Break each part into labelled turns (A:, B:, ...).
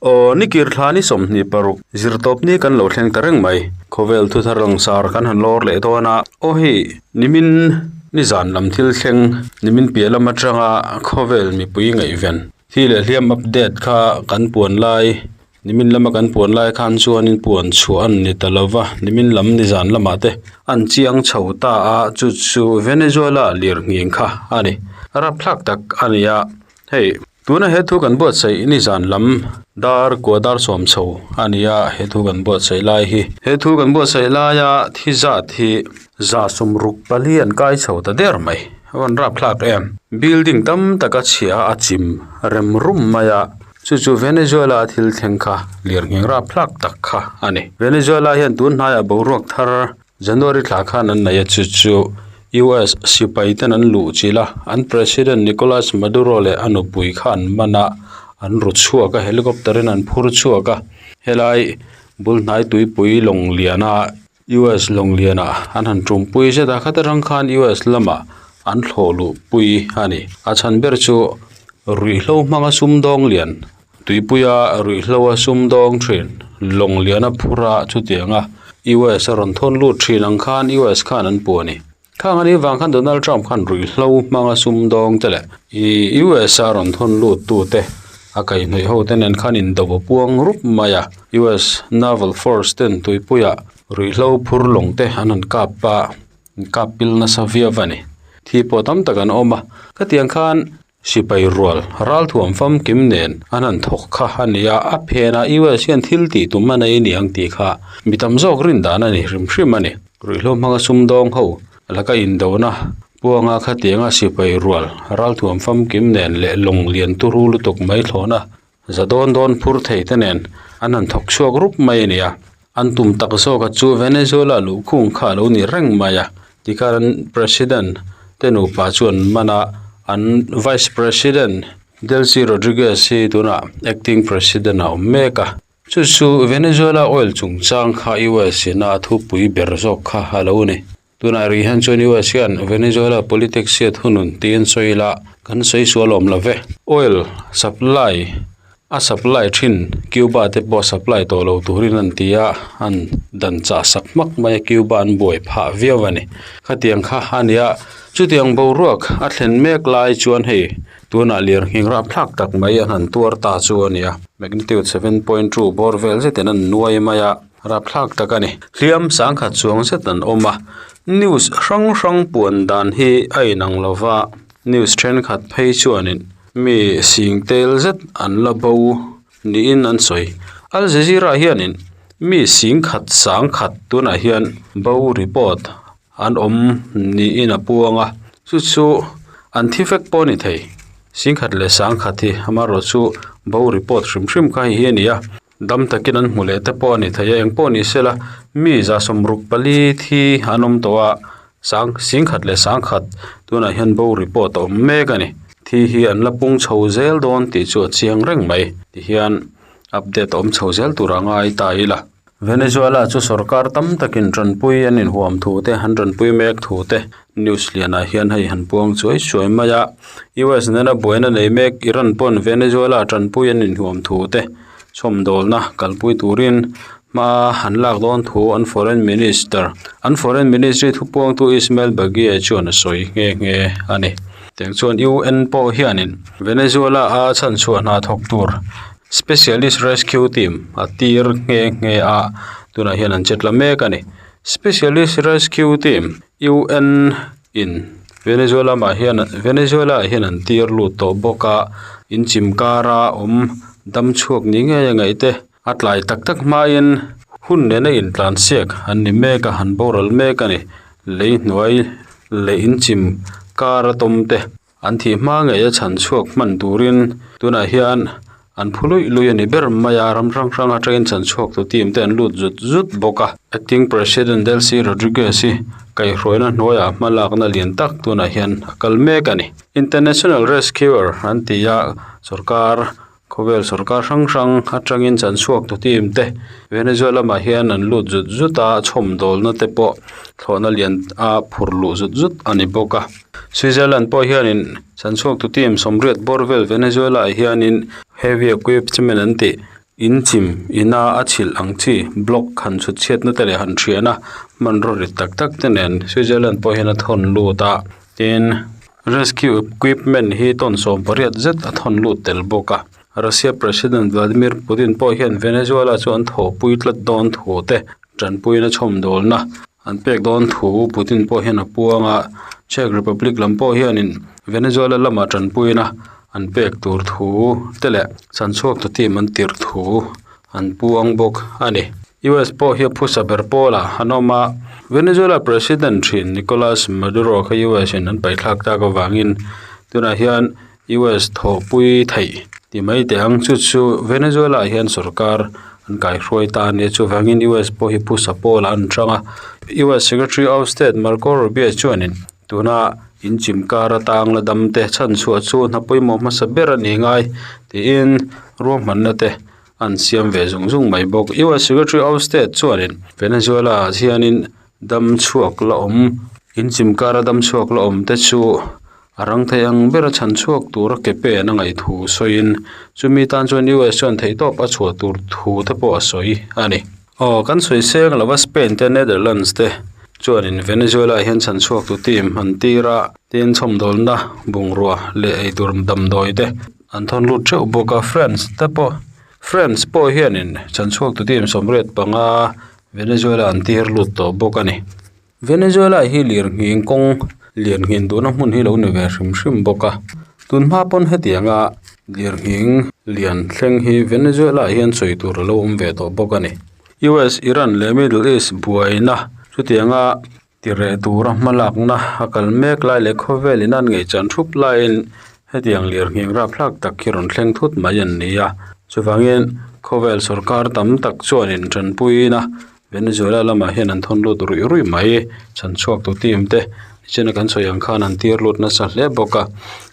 A: Aw nikir thla ni 26 zirtawp ni kan lo thleng ta reng mai. Khawvel thuthar langsar kan han lawr leh dawn a. Aw hei nimin nizan lam thil thleng nimin piah lam atanga khawvel mipui ngaihven thi leh hliam update kha kan puan lai nimin lama kan puan lai khan chuanin puan chhuah an ni ta lova nimin lam nizan lamah te an chiang chho ta a chu chu Venezuela lirnghing kha a ni. Rapthlak tak a ni a hei. Tuna he thu kan buatsaih nizan lam dar kua dar sawm chho a ni a, he thu kan buatsaih lai hi. He thu kan buatsaih laia thi zat hi 64 an kai chho ta der mai, a van rapthlak em. Building tam taka chhia a chim rem rum mai a, chu chu Venezuela a thil thleng kha lirnghing rapthlak tak kha a ni. Venezuela hian tun hnaiah boruak thar January thla khan an nei a, chu chu US sipai ten an luh chilh a, an President Nicolas Maduro leh a nupui kha an man a, an ru chhuak a, helicopter in an phur chhuak a, helai bul hnai tuipui lawng lian a US lawng lian ah an han tumpui zet a, khata tang khan US lamah an thlawh luh pui a ni. A chhan ber chu ruihhlo hmanga sumdawng lian Tuipuia ruihhlo a sumdawng thin, lawng lian a phur a, chutianga US a rawn thawn lut thin ang khan US khan an puh a ni. Khang a nih vang khan Donald Trump khan ruihhlo hmanga sumdawng te leh US a rawn thawn lut tu te a kaihhnawih ho te nen khan indo a puang rup mai a. US Naval Force ten tuipuia ruihhlo phur lawng te an han kap a, an kap pil nasa viau a ni. Thi pawh tam tak an awm a, khatiang khan Sipai rual ralthuam famkim nen an han thawk kha a ni a, a phenah US hian thil tih tum a nei ni ang tih kha mi tam zawk rin dan a ni hrim hrim a ni. Ruihhlo hmanga sumdawng ho laka indona puanga khatianga sipai rual ralthuam famkim nen leh lawng lian turu lutuk mai thlawhna za dawn dawn phur thei te nen an han thawk chhuak rup mai a ni a. An tum tak zawka chu Venezuela luhkhung kha a lo ni reng mai a, tikhan an President te nupa chuan man a, an Vice President Delcy Rodriguez hi tunah Acting President a awm mek a. Chu chu Venezuela oil chungchang kha US in a thupui ber zawk kha a lo ni. Tunah rih hian chuan US hian Venezuela politics hi a thunun tiin sawi ila kan sawi sual awm lo ve. Oil supply a supply thin Cuba te pawh supply tawh lo turin an ti a, an dan chah sak hmak mai a Cuba an buai phah viau a ni. Khatiang kha a ni a, chutiang boruak a thlen mek lai chuan hei tunah lirnghing rapthlak tak mai an han tuar ta chu a ni a, magnitude 7.2 bawr vel zetin an nuai mai a. Rapthlak tak a ni. Hliam sangkhat chuang zet an awm a, news hrang hrang puan dan hi a inang lo va, news thenkhat phei chuanin mi sing tel zet an la bo niin an sawi. Al Jazeera hianin mi sing khat sangkhat tunah hian bo report an awm niin a puang a, chu chu an thi vek pawh a ni thei. Singkhat leh sangkhat hi amaherawhchu bo report hrim hrim kha hei hi a ni a. Dam takin an hmu leh te pawh a ni thei a, eng pawh ni sela mi 64 thi an awm tawh a, sang singkhat leh sangkhat tunah hian bo report a awm mek a ni. Thi hi an la pung chho zel dawn tih chu a chiang reng mai tihian update a awm chho zel tur a ngai ta ila. Venezuela chu sorkar tam takin tanpui an inhuam thu te an tanpui mek thu te news lianah hian hei han puang chuai chuai mai a, US nena buaina nei mek Iran pawn Venezuela tanpui an inhuam thu te chhawmdawlna kalpui turin hma han lak dawn thu an foreign minister an foreign ministry thupuangtu Ismail Baghaei chuan a sawi nghe nghe a ni. Tiang chuan UN pawh hianin Venezuela a chhanchhuah hna thawk tur Specialist Rescue Team a tir nghe nghe a tunah hian an che tla mek a ni. Specialist Rescue Team UN in Venezuela ah hian Venezuela ah hian an tir lut tawh bawk a in chim kara awm dam chhuak ni ngei a ngaih te a tlai tak tak hmain hun nena intlan siak an ni mek a han boral mek a ni lei hnuai leh in chim kara tawm te. An thih hma ngei a chhan chhuak hman turin tunah hian an phu luih luih a ni ber mai a, ram hrang hrang atangin chhan chhuak tu team te an lut zut zut bawk a. Acting President Delcy Rodriguez hi kaihhruaina hnuaiah hma lakna lian tak tunah hian a kal mek a ni. International Rescuer an ti a, sorkar Khawvel sorkar hrang hrang atangin chan chhuak tu team te Venezuela lamah hian an lut zut zut a, chhawmdawlna te pawh thlawhna lian a phur luh zut zut a ni bawk a. Switzerland pawh hianin chan chhuak tu team 80 bawr vel Venezuela ah hianin heavy equipment an tih. In chim ina a chhilh ang chi block han chhut chhiatna te leh han thiahna hmanraw rit tak tak te nen switzerland pawh hian a thawn lut a tin rescue equipment hi tawn sawmpariat zet a thawn lut tel bawk a Russia president Vladimir Putin pawh hian Venezuela chu an thawhpui tlat dawn thu te tanpuina chhawmdawlna an pek dawn thu Putin pawh hian a puang a Czech Republic lam pawh hianin Venezuela lamah tanpuina an pek tur thu te leh chhanchhuak tu team an tirh thu an puang bawk a ni. U_S pawh hi a phusa ber pawlah an awm a Venezuela president thin Nicolas Maduro kha U_S in an paih thlak tak avangin tunah hian U_S thawhpui theih ti mai teh ang chu chu Venezuela ah hian sawrkar an kaihruai ta a nia chuvangin U_S pawh hi phusa pawlah an tang a U_S secretary of state Marco Rubio chuanin Tuna inchim kar atang la dam te chhan chhuah chu hna pawimawh hmasa ber a ni ngai tiin ruahmanna te an siam ve zung zung mai bawk. U_S Secretary of State chuanin Venezuela ah hianin dam chhuak la awm inchim kara dam chhuak la awm te chu a rang thei ang bera chhan chhuak tura ke pen a ngaih thu sawiin chumi tan chuan U_S chuan theihtawp a chhuah tur thu te pawh a sawi a ni. Aw, kan sawi seng lova Spain te Netherlands te chuanin Venezuela hian chhan chhuak tu team an tir a, tin chhawmdawlna bungrua leh eitur damdawi te an thawn lut theuh bawk a, France te pawh France pawh hianin chhan chhuak tu team 85 Venezuela an tir lut tawh bawk a ni. Venezuela hi lirnghing kawng liannghin duhna hmun hi lo ni ve hrim hrim bawk a tun hma pawn hetianga lirnghing lian thleng hi Venezuela ah hian sawi tur a lo awm ve tawh bawk a ni. U_S Iran leh Middle East buaina chutianga tireh tura hmalakna a kal mek lai leh khawvel in an ngaihchan thup laiin hetiang lirnghing rapthlak tak hi rawn thleng thut mai an ni a chuvangin khawvel sawrkar tam tak chuanin tanpuina Venezuela lamah hian an thawn lut ruih ruih mai chhan chhuak tu team te nichina kan sawi ang khan an tir lut nasa hle bawk a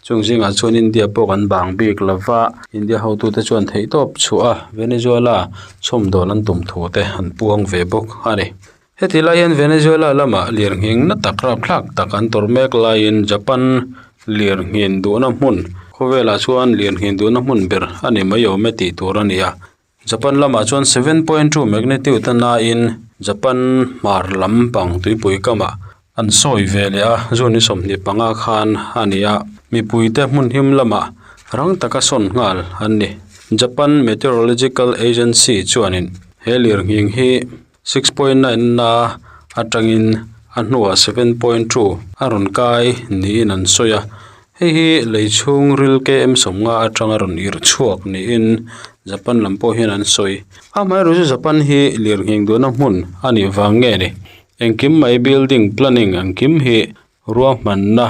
A: chung zingah chuan India pawh kan bang bik lova India hotute chuan theihtawp chhuah a Venezuela chhawmdawl an tum thu te an puang ve bawk a ni. Heti lai hian Venezuela lamah lirnghing na tak rapthlak tak an tawrh mek laiin Japan lirnghin duhna hmun khawvelah chuan lirnghin duhna hmun ber a ni mai awm e tih tur a ni a. Japan lamah chuan 7.2 magnitude a nain Japan hmar lam pang tuipui kamah an sawi ve leh a, June ni 25 khan a ni a, mipuite hmun him lamah rang taka sawn nghal an ni. Japan Meteorological Agency chuanin he lirnghing hi 6.9 na atangin a hnuah 7.2 a rawn kai niin an sawi a, hei hi lei chhung ril km 50 atanga rawn irh chhuak niin Japan lam pawh hian an sawi. Amaherawhchu chu Japan hi lirnghing duhna hmun a nih vang nge ni? Engkim mai building planning engkim hi Ruahmanna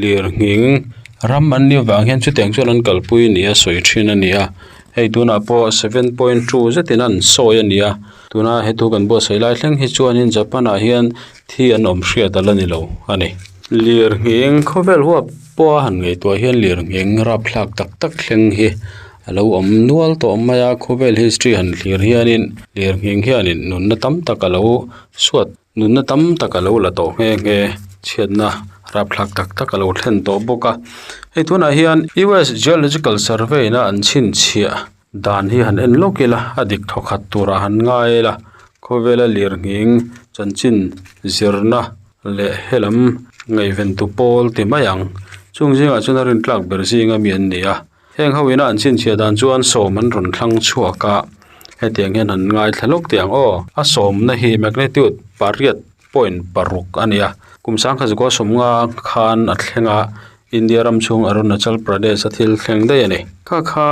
A: lirnghing ram an nih vang hian chutiang chuan an kalpui nia sawi thin a ni a, hei tunah pawh 7.2 zetin an sawi a ni a, tuna he thu kan buatsaih lai thleng hi chuanin Japan ah hian thi an awm hriat a la ni lo a ni. Lirnghing khawvel huap pawha han ngaihtuah hian lirnghing rapthlak tak tak thleng hi a lo awm nual tawh mai a, khawvel history han thlir hianin lirnghing hianin nunna tam tak a lo suat Nunna tam tak a lo la tawh nghe nghe, chhiatna rapthlak tak tak a lo thlen tawh bawk a. Hei tunah hian US Geological Survey na an chhinchhiah dan hi han en lawk ila, a dik thawkhat turah han ngai ila, khawvela lirnghing chanchin zirna leh helam ngaihventu pawl ti mai ang. Chung zingah chuan a rintlak ber zinga mi an ni a. Heng ho ina an chhinchhiah dan chuan sawm an rawn thlang chhuak a, hetiang hian an ngaithla lawk teh ang aw. A sawmna hi magnitude pariat point paruk a ni a, kum sangkhat zakua sawmnga khan a thleng a, India ram chhung Arunachal Pradesh a thil thleng daih a ni. Kha kha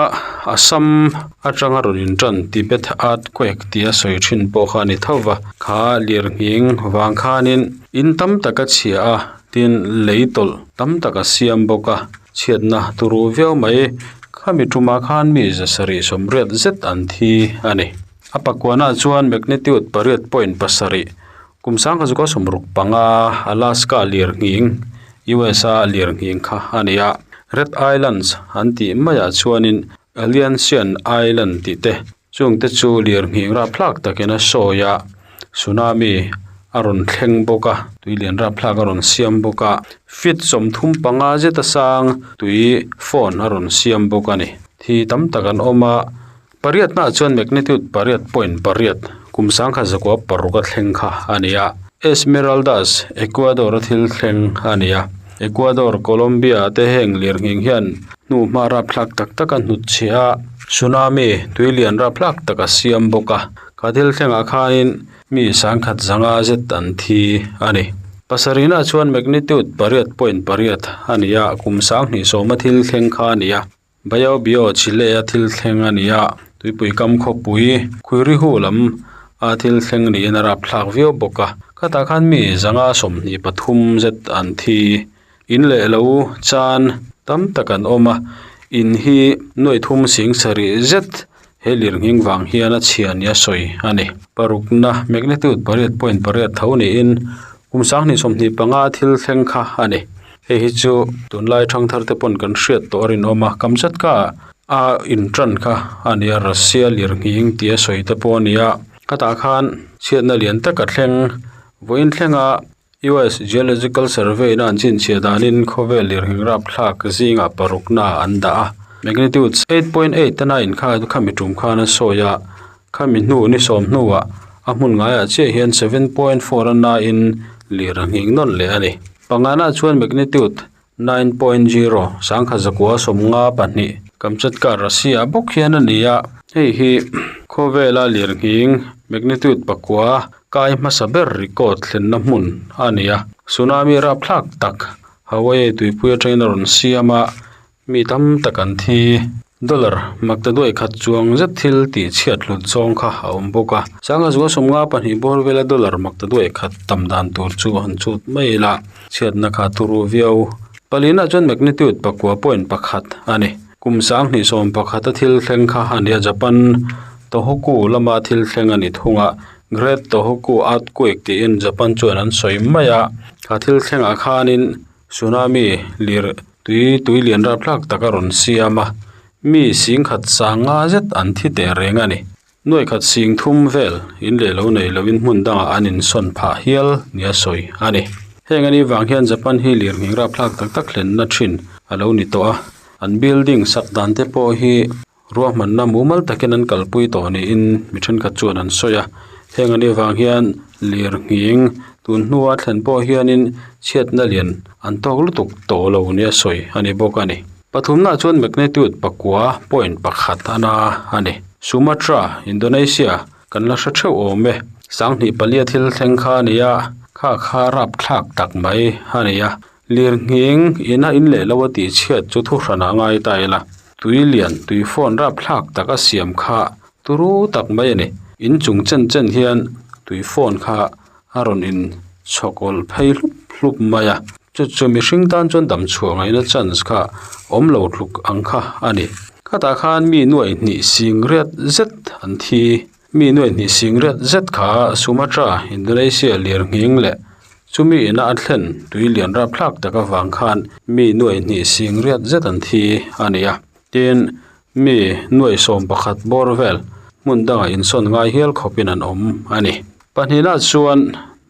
A: Assam atanga rawn intan Tibet earthquake tih a sawi thin pawh kha a ni tho va, kha lirnghing vang khanin in tam tak a chhia a, tin lei tawlh tam tak a siam bawk a. Chhiatna turu viau mai, khami tumah khan mi zasarih sawmriat zet an thi a ni. A pakuanah chuan magnitude 8.7, kum sangkhazuka 65 Alaska lirnghing, USA lirnghing kha a ni a. Red Islands an tih maiah chuanin Aleutian Island tih te Chungte chu lirnghing rapthlak takin a sawi a, tsunami a rawn thleng bawk a, tui lian rapthlak a rawn siam bawk a, feet 35 zeta sang tui fawn a rawn siam bawk a ni. Thi tam tak an awm a, Pariatnaah chuan magnitude 8.8, kum 1906 a thleng kha a ni a. Esmeraldas, Ecuador a thil thleng a ni a. Ecuador, Colombia te heng lirnghing hian hnuhma rapthlak tak tak a hnutchhiah a, tsunami, tuilian rapthlak tak a siam bawk a. Kha thil thlengah khanin mi 10,500 zet an thi a ni. Pasarihnaah chuan magnitude 8.8 a ni a, kum 2010 a thil thleng kha a ni a. Biobio Chile a thil thleng a ni a, tuipui kam khawpui Khuirihu lam a thil thleng niin a rapthlak viau bawk a. Khatah khan mi 123 zet an thi. In leh lo chan tam tak an awm a, in hi nuaih thum sing sarih zet he lirnghing vang hian a chhia nia sawi a ni. Parukna magnitude 8.8 tho niin kum 2025 a thil thleng kha a ni. Hei hi chu tunlai thangthar te pawn kan hriat tawh a rinawm a, Kamchatka a intan kha a nia Russia lirnghing tih a sawi te pawh a ni a, khatah khan chhiatna lian tak a thleng vawiin thlenga US Geological Survey na an chhinchhiah danin khawvel lirnghing rapthlak zingah parukna an dah a, magnitude 8.8 a nine kha khami tum khan a sawi a, khami hnu ni sawm hnuah a hmun ngaiah chiah hian 7.4 a nain lir a nghing nawn leh a ni. Pangana chuan magnitude 9.0, 1192, Kamchatka, Russia bawk hian a ni a. Hei hi khawvela lirnghing magnitude pakua kai hmasa ber record thlenna hmun a ni a. Tsunami rapthlak tak Hawaii tuipui atangin a rawn siam a. Mi tam tak an thi. Dollar maktaduai khat chuang zet thil tih chhiat hlut zawng kha a awm bawk a. Sangha 52 bawr vela dollar maktaduai khat tam dan tur chu han chhut mai ila chhiatna kha turu viau. Palina chuan magnitude 9.1 a ni. Kum 2011 a thil thleng kha a ni a, Japan Tohoku lama thil thleng a ni thung a, Great Tohoku Earthquake tiin Japan chuan an sawi mai a. Kha thil thlengah khanin Tsunami lir tui tui lian rapthlak tak a rawn siam a, mi singkhat sanga zet an thi teh reng a ni. Nuaih khat sing thum vel in leh lo nei lovin hmun dangah an insawn phah hial nia sawi a ni. Heng anih vang hian Japan hi lirnghing rapthlak tak tak thlenna thin a lo ni tawh a, an building sak dan te pawh hi Ruahmanna mumal takin an kalpui tawh niin mi thenkhat chuan an sawi a, heng anih vang hian lirnghing tun hnua thlen pawh hianin chhiatna lian an tawk lutuk tawh lo nia sawi a ni bawk a ni. Pathumnaah chuan magnitude 9.1 a na a ni. Sumatra, Indonesia, kan la hre theuh awm e. 2004 thil thleng kha a ni a, kha kha rapthlak tak mai a ni a. Lirnghing ina in leh lo a tih chhiat chu thu hranah ngai ta ila, tui lian, tui fawn rapthlak tak a siam kha turu tak mai a ni. In chung chen chen hian tui fawn kha a rawn in chhawkawlh phei hlup hlup mai a, chu chu mihring tan chuan dam chhuah ngaihna chance kha awm lo tluk ang kha a ni. Khatah khan mi nuaih hnih sing riat zet an thi. Mi nuaih hnih sing riat zet kha Sumatra, Indonesia lirnghing leh chumi ina a thlen tui lian rapthlak tak avang khan mi nuaih hnih sing riat zet an thi a ni a. Tin, mi nuaih 11 bawr vel hmun dangah insawn ngai hial khawpin an awm a ni. Pahnihna chuan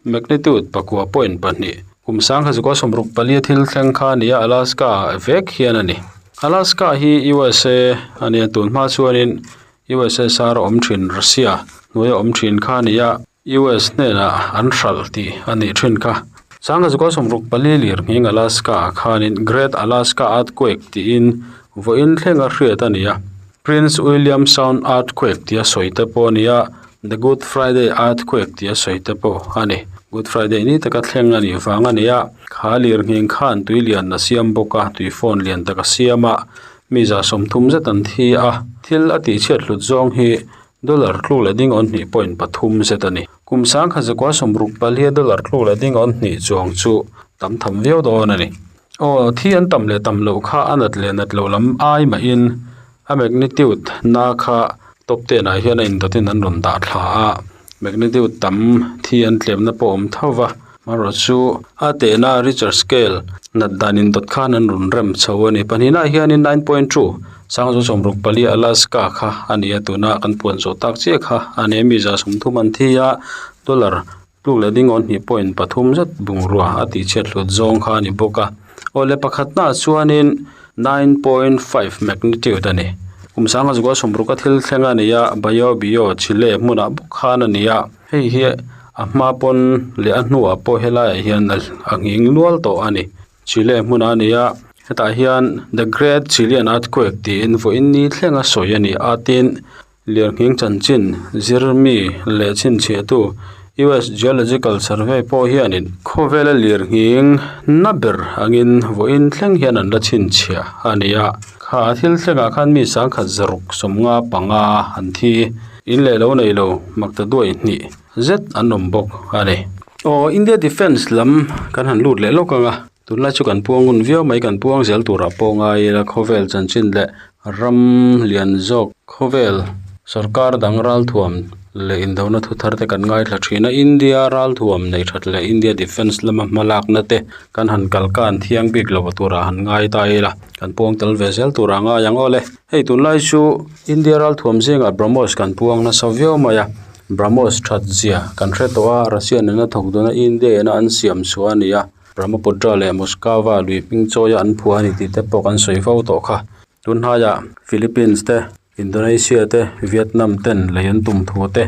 A: magnitude 9.2 kum 1964 thil thleng kha a ni a, Alaska vek hian a ni. Alaska hi USA a nia, tun hma chuanin USSR awm thin Russia hnuaia awm thin kha a ni a, US hnenah an hralh tih a nih thin kha. 1964 lirnghing Alaska ah khanin Great Alaska Earthquake tiin vawiin thlenga hriat a ni a, Prince William Sound Earthquake tia sawi te pawh a ni a, The Good Friday Earthquake tia sawi te pawh a ni. Good Friday ni taka thleng a nih vang a ni a, kha lirnghing khan tui lian a siam bawk a, tui fawn lian tak a siam a, Mi 30 zet an thi a, thil a tihchhiat hlut zawng hi dollar tluk leh ding awn hnih point pathum zet a ni. Kum 1964 dollar tluk leh ding awn hnih chuang chu tam tham viau dawn a ni. Aw, thi an tam leh tam loh kha a nat leh nat loh lam ai mahin a magnitude na kha top ten ah hian a indawtin an rawn dah thla a, magnitude tam thi an tlemna pawh a awm tho va. Marawh chu a tehna Richter scale nat dan indawt khan an rawn rem chho a ni. Pahnihnaah hianin 9.2 64 Alaska kha a ni a, tuna kan puan zawh tak chiah kha a ni a, mi 30 an thi a, dollar tluk leh ding awn hnih point pathum zet bungrua a tihchhiat hlut zawng kha a ni bawk a. Awle pakhatnaah chuanin 9.5 magnitude a ni. Kum sanga zakua sawmruk a thil thleng a ni a, Biobio, Chile hmunah bawk khan a ni a, hei hi a hma pawn leh a hnuah pawh helaiah hian a nghing nual tawh a ni. Chile hmunah a ni a, hetah hian the great Chilean earthquake tiin vawiin ni thlenga sawi a ni a tin Lirnghing chanchin zir mi leh chhinchhiahtu US Geological Survey pawh hianin khawvela lirnghing na ber angin vawiin thleng hian an la chhinchhiah a ni a. Kha thil thlengah khan mi sangkhat zaruk sawmnga panga an thi in leh lo nei lo makta duai hnih zet an awm bawk a ni. Aw India Defence lam kan han lut leh lawk ang a, tunlai chu kan puang ngun viau mai kan puang zel turah pawh ngai ila khawvel chanchin leh Ram lian zawk khawvel sorkar dang ralthuam leh indona thu thar te kan ngaithla thin a, India ralthuam nei that leh India defence lama hma lakna te kan han kal kan thiang bik lo turah han ngai ta ila kan puang tel ve zel turah a ngai ang aw le. Hei tunlai chu India ralthuam zingah BrahMos kan puang nasa viau mai a, BrahMos that zia kan hre tawh a, Russia nena thawk duna India ina an siam chhuah a ni a, Brahmaputra leh Moskva lui hming chawia an phuah a ni tih te pawh kan sawi fo tawh kha. Tunhnaiah Philippines te, Indonesia te, Vietnam ten lei an tum thu te,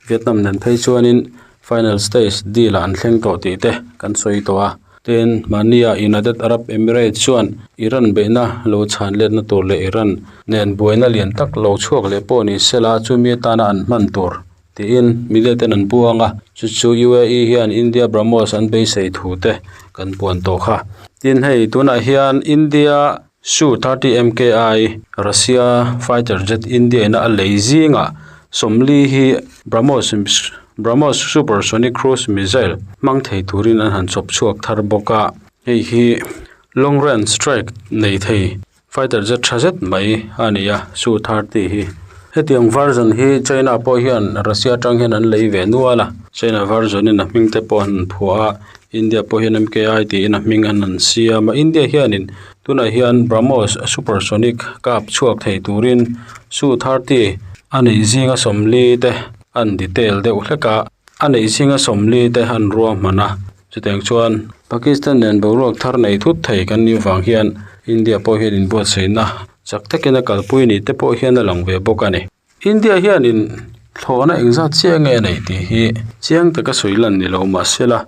A: Vietnam nen phei chuanin final stage deal ah an thleng tawh tih te kan sawi tawh a. Tin, mahnia United Arab Emirates chuan Iran beihna lo chhan letna tur leh Iran nen buaina lian tak lo chhuak leh pawh ni sela chumi atana an hman tur tiin media ten an puang a, chu chu UAE hian India BrahMos an beisei thu te kan puan tawh kha. Tin, hei tunah hian India Su 30 MKI Russia fighter jet India ina a lei zingah 40 hi BrahMos BrahMos supersonic cruise missile hmang thei turin an han chawp chhuak thar bawk a, hei hi long range strike nei thei fighter jet tha zet mai a ni a Su 30 hi. Hetiang version hi China pawh hian Russia atang hian an lei ve nual a, China version in a hming te pawh an phuah a, India pawh hian MKI tiin a hming an an siam a, India hianin tunah hian BrahMos supersonic kap chhuak thei turin Su 30 a neih zinga 40 te an detail deuh hlek a, a neih zinga 40 te an ruahman a, chutiang chuan Pakistan nen boruak thar nei thut thei kan nih vang hian India pawh hian inbuatsaihna chak takin a kalpui ni te pawh hian a lang ve bawk a ni. India hianin thlawhna engzat chiah nge a neih tih hi chiang taka sawi lan ni lo mahsela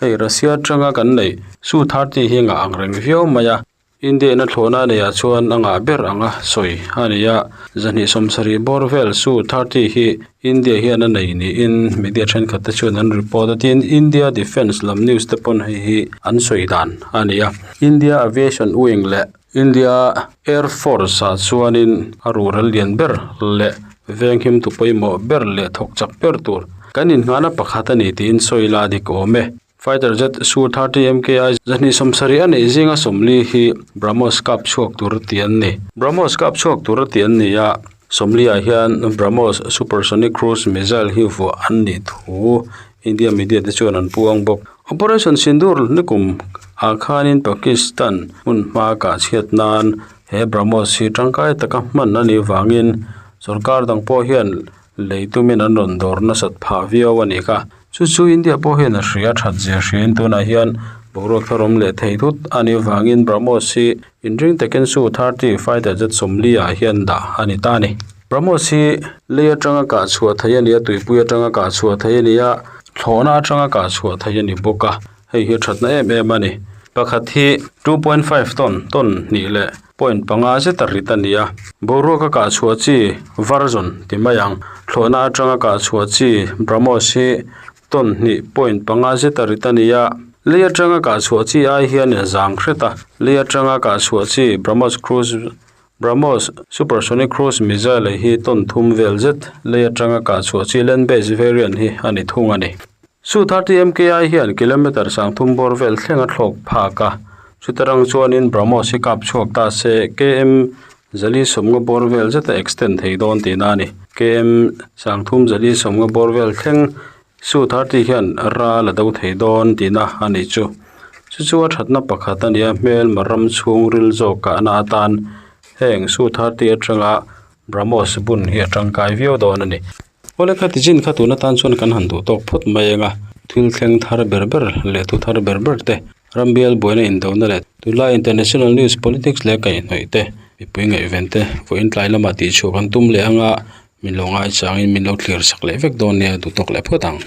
A: hei Russia atanga kan neih Su 30 hi a ngah ang reng viau mai a, India ina thlawhna a neihah chuan a ngah ber anga sawi a ni a, 270 bawr vel Su 30 hi India hian a nei niin media thenkhat te chuan an report a, tin India defence lam news te pawn hei hi an sawi dan a ni a, India aviation wing leh India Air Force ah chuanin a rural lian ber leh venghim tu pawimawh ber leh thawk chak ber tur kan inngahna pakhat a ni tiin sawi la dik awm e. Fighter jet Su 30 MKI 270 a neih zinga 40 hi BrahMos kap chhuak tur tih an ni. BrahMos kap chhuak tur tih an ni a, 40 ah hian BrahMos supersonic cruise missile hi vuah an nih thu India media te chuan an puang bawk. Operation Sindoor nikum ah khanin Pakistan hmun hma kah chhiat nan he BrahMos hi tangkai taka hman a nih vangin sorkar dang pawh hian lei tumin an rawn dawr nasat phah viau a ni kha. Chu chu India pawh hian a hria that zia hriain tunah hian boruak thar awm leh thei thut a nih vangin BrahMos hi inring takin Su 30 fighter jet 40 ah hian dah a ni ta a ni. BrahMos hi lei atanga kah chhuah theih a ni a, tuipui atanga kah chhuah theih a ni a, thlawhna atanga kah chhuah theih a ni bawk a, hei hi thatna em em a ni. Pakhat hi 2.5 ton, ton hnih leh point panga zeta rit a ni a, boruaka kah chhuah chi version ti mai ang. Thlawhna atanga kah chhuah chi BrahMos hi ton hnih point panga zeta rit a ni a, lei atanga kah chhuah chi ai hian a zang hret a, lei atanga kah chhuah chi BrahMos cruise BrahMos supersonic cruise missile hi ton thum vel zet lei atanga kah chhuah chi land based variant hi a ni thung a ni. Su 30 MKI hian kilometre 3000 bawr vel thleng a thlawk phak a, chuta rang chuanin BrahMos hi kap chhuak ta se km 450 bawr vel zet a extend thei dawn tihna a ni. Km 3450 bawr vel thleng Su 30 hian ral a do thei dawn tihna a nih chu. Chu chu a thatna pakhat a nia hmelma ram chhungril zawk kahna atan heng Su 30 atanga BrahMos bun hi a tangkai viau dawn a ni. Awle kha ti chin kha tun atan chuan kan han duh tawk phawt mai ang a, thil thleng thar ber ber leh thu thar ber ber te, rambial buaina indona leh tunlai international news politics leh kaihhnawih te. Mipui ngaihven te vawiin tlai lamah tih chhuah kan tum leh anga min lo ngaichangin min lo thlir sak leh vek dawn nia duhtawk leh phawt ang.